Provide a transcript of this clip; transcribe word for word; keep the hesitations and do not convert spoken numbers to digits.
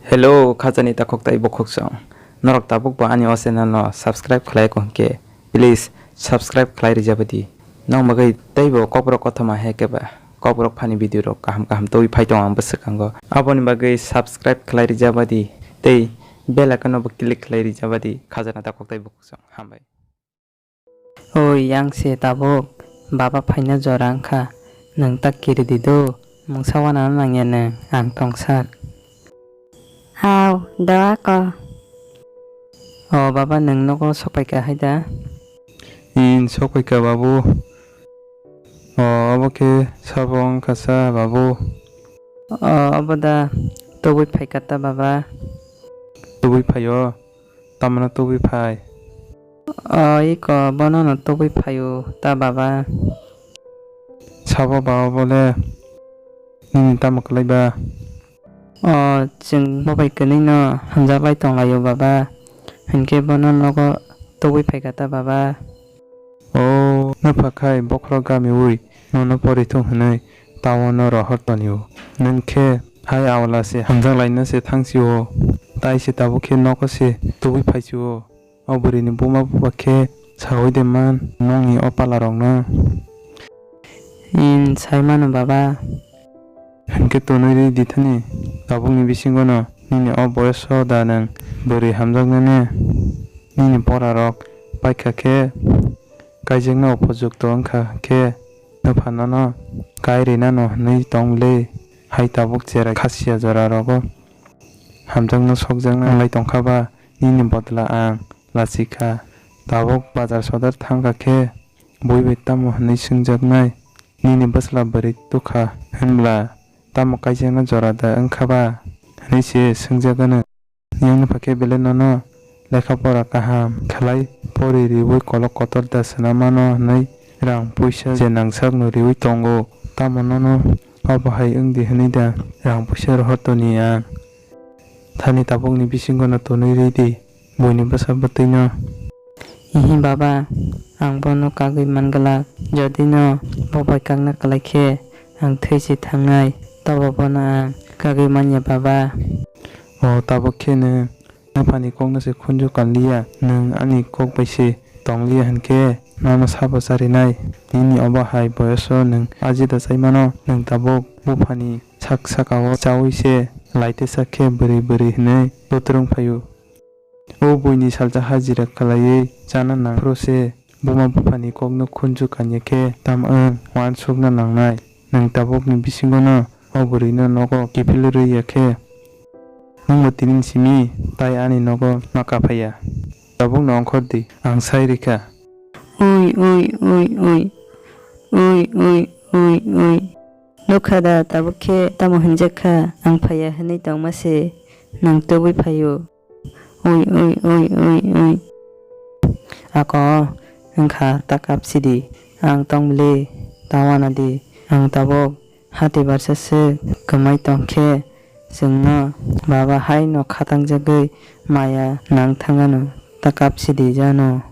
Hello, khajani takhuk tei bukhuksong. Norok tabuk bo ani o channel no subscribe khlai ko hwnkhe, please subscribe khlai rijabadi. Nong bagwi teibo kokborok kothoma hai khe ba kokborok phani video rok kaham kaham twi phai tong ang bwswkango. Aboni bagwi subscribe khlai rijabadi tei bell icon no bo click khlai rijabadi khajana takhuk tei bukhuksong. Hambai. Oi, yang se tabuk baba phaina jora wngkha, nwng ta kiri di do, mungsa wana nangya nwng, ang tongsak. Hao, doa ko. O baba, nwng nogo sokpaika hai da? In sokpaika babu. O, obo khe sabo wngkha sa babu. O, obo da tubui phaika ta baba? Tubui phaio? Tamano tubui phai? O, iko bono no tubui phaio ta baba? Sabo baba bole nini tamo kwlai ba? O, chwng bo bai kwnwi no hamjak lai tong laio baba, hinkhe bono nogo tubui phaika ta baba? O, nwpha khai bokhorok gamiui nono pori thung hwnwi taono rohor tonio. Nwng khe hai aola se hamjak laina se thang sio, tai se tabuk khe nogo se tubui phai sio. O bwrwini buma buba khe saui de man nongni o palarokno? In sai mano baba. Hinkhe tonwi rwi di thani, tabukni bisingono nini o boyoso da nwng bwrwi hamjaknani? Nini porarok paikha khe kaijakna upojukto wngkha khe nwphanono kai rwnano hwnwi tong le. Hai tabuk cherai khasiya jorarogo hamjakna sokjakna wng lai tongkha ba, nini bodla ang lachikha. Tabuk bazar sodar thangkha khe bui bai tamo hwnwi swngjaknai? Nini bwsla bwrwi tukha hwnbla tamo kaijakna jora da wngkha ba? Hwnwi se swngjaganw. Yang nokha khe belai nono lekha pora kaham khlai pori riui kolok kotor da swnam mano hwnwi rang puisa je nangsak no riui tongo. Tamo nono obo hai wngdi hwnwi da rang puisa rohor toni ang? Thani tabukni bisingo no tonwi rwi di buini bwsa bwtwi no. Ihi baba, ang bono kagwi man glak. Jodi no bo bai kakna kwlai khe ang thwi se thangnai, tobo bono ang kagwi manya baba. O tabuk khe nwng nwphani kokno se khunju kanliya, nwng ani kok bai se tongliya hinkhe nono sabo charinai. Nini obo hai boyoso nwng ajida chai mano, nwng tabuk buphani sak sakao chaui se laitesa khe bwrwi bwrwi hwnwi lutrwng phaio. O buini salsa hajira khlaiwi chana nang phuru se buma buphani kokno khunju kanya khe tam wng uansukna nangnai. Nwng tabukni bisingono o bwrwino nogo kiphil rwya khe nwngbo tini simi tai ani nogo ma kaphaiya. Tabukno ongkhor di, ang sai rikha. Ui, ui, ui, ui. Ui, ui, ui, ui. Nukha da, tabuk khe tamo hinjak kha, ang phaiya hwnwi tongma se, nang tubui phaio. Ui, ui, ui, ui, ui. Ako, wngkha ta kap sidi, ang tong bwle, ta wana di, ang tabuk hati barsa se kwmai tong khe, chwngno baba hai no khatangjagwi maya nang thangano, ta kap sidi jano.